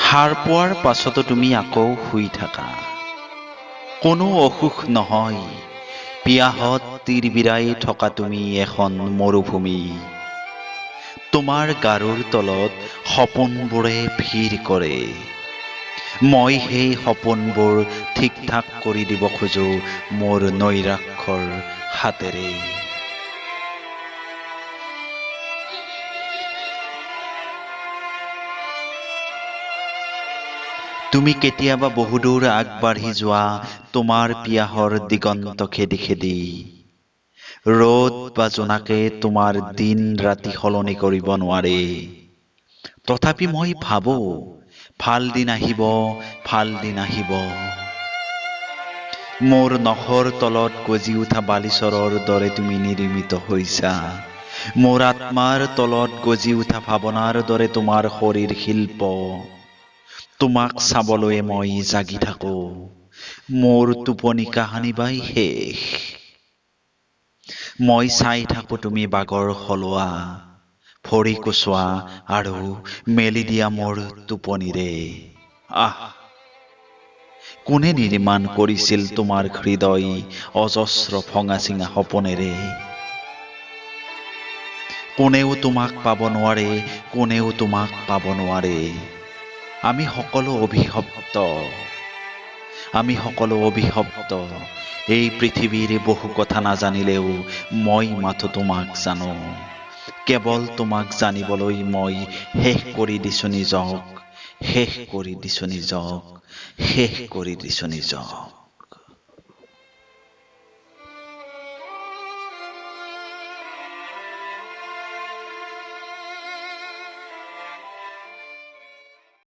সাৰ পোৱাৰ পাছতো তুমি আকৌ শুই থাকা। কোনো অসুখ নহয়, পিয়াহত তিৰবিৰাই থকা তুমি এখন মৰুভূমি। তোমাৰ গাৰুৰ তলত সপোনবোৰে ভিৰ কৰে। মই সেই সপোনবোৰ ঠিক ঠাক কৰি দিব খোজো মোৰ নৈৰাক্ষৰ হাতেৰে। তুমি কেতিয়াবা বহুদূৰ আগবাঢ়ি যোৱা তোমাৰ পিয়াহৰ দিগন্ত খেদি খেদি। ৰ'দ বা জোনাকে তোমাৰ দিন ৰাতি সলনি কৰিব নোৱাৰে। তথাপি মই ভাবো ভাল দিন আহিব, ভাল দিন আহিব। মোৰ নখৰ তলত গজি উঠা বালিচৰৰ দৰে তুমি নিৰ্মিত হৈছা। মোৰ আত্মাৰ তলত গজি উঠা ভাৱনাৰ দৰে তোমাৰ শৰীৰ শিল্প। তোমাক চাবলৈয়ে মই জাগি থাকো। মোৰ টোপনি কাহানিবাই শেষ। মই চাই থাকো তুমি বাগৰ সলোৱা, ভৰি কোচোৱা আৰু মেলি দিয়া মোৰ টোপনিৰে। আহ, কোনে নিৰ্মাণ কৰিছিল তোমাৰ হৃদয় অজস্ৰ ভঙা চিঙা সপোনেৰে? কোনেও তোমাক পাব নোৱাৰে, কোনেও তোমাক পাব নোৱাৰে। আমি সকলো অভিশপ্ত, আমি সকলো অভিশপ্ত। এই পৃথিৱীৰ বহু কথা নাজানিলেও মই মাথো তোমাক জানো। কেৱল তোমাক জানিবলৈ মই শেষ কৰি দিছো নিজক, শেষ কৰি দিছো নিজক, শেষ কৰি দিছো নিজক।